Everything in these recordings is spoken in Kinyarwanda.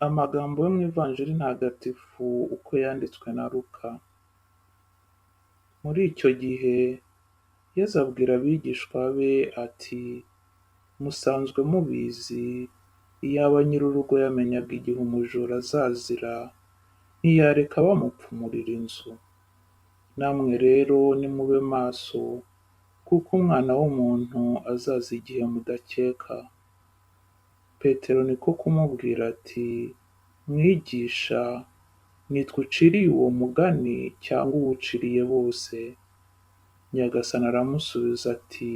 Amagambo yo mu Ivanjiri ntagatifu uko yanditswe na Luka. Muri icyo gihe, Yezu abwira abigishwa be ati: "Musanzwe mubizi, iyaba nyir'urugo yamenyaga igihe umujura azazira, ntiyareka bamupfumurira inzu. Namwe rero nimube maso, kuko Umwana w'umuntu azaza igihe mudakeka." Petero niko kumubwira ati: "Mwigisha, nitwe uciriye uwo mugani cyangwa uwuciriye bose?" Nyagasani aramusubiza ati: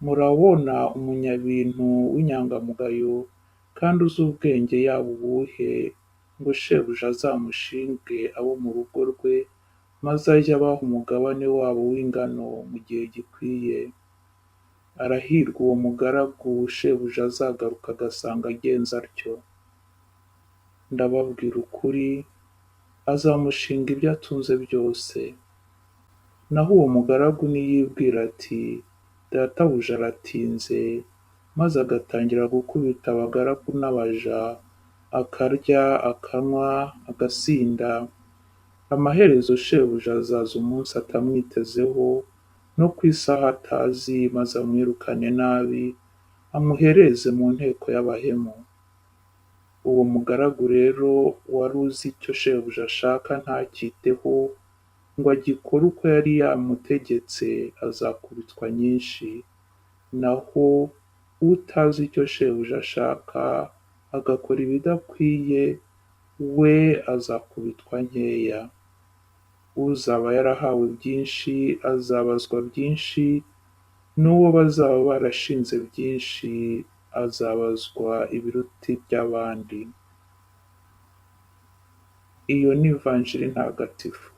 "Murabona umunyabintu w'inyangamugayo kandi uzi ubwenge yaba uwuhe, ngo shebuja azamushinge abo mu rugo rwe, maze ajye abaha umugabane wabo w'ingano mu gihe gikwiye. Arahirwa uwo mugaragu shebuja azagaruka agasanga agenza atyo. Ndababwira ukuri, azamushinga ibyo atunze byose. Naho uwo mugaragu niyibwira ati: 'Databuja aratinze,' maze agatangira gukubita abagaragu n'abaja, akarya, akanywa, agasinda, amaherezo shebuja azaza umunsi atamwitezeho no ku isaha atazi, maze amwirukane nabi, amuhereze mu nteko y'abahemu. Uwo mugaragu rero wari uzi icyo shebuja ashaka ntacyiteho, ngo agikore uko yari yamutegetse, azakubitwa nyinshi. Naho utazi icyo shebuja ashaka, agakora ibidakwiye, we azakubitwa nkeya. Uzaba yarahawe byinshi azabazwa byinshi, n'uwo bazaba barashinze byinshi azabazwa ibiruta iby'abandi." Iyo ni Ivanjiri ntagatifu.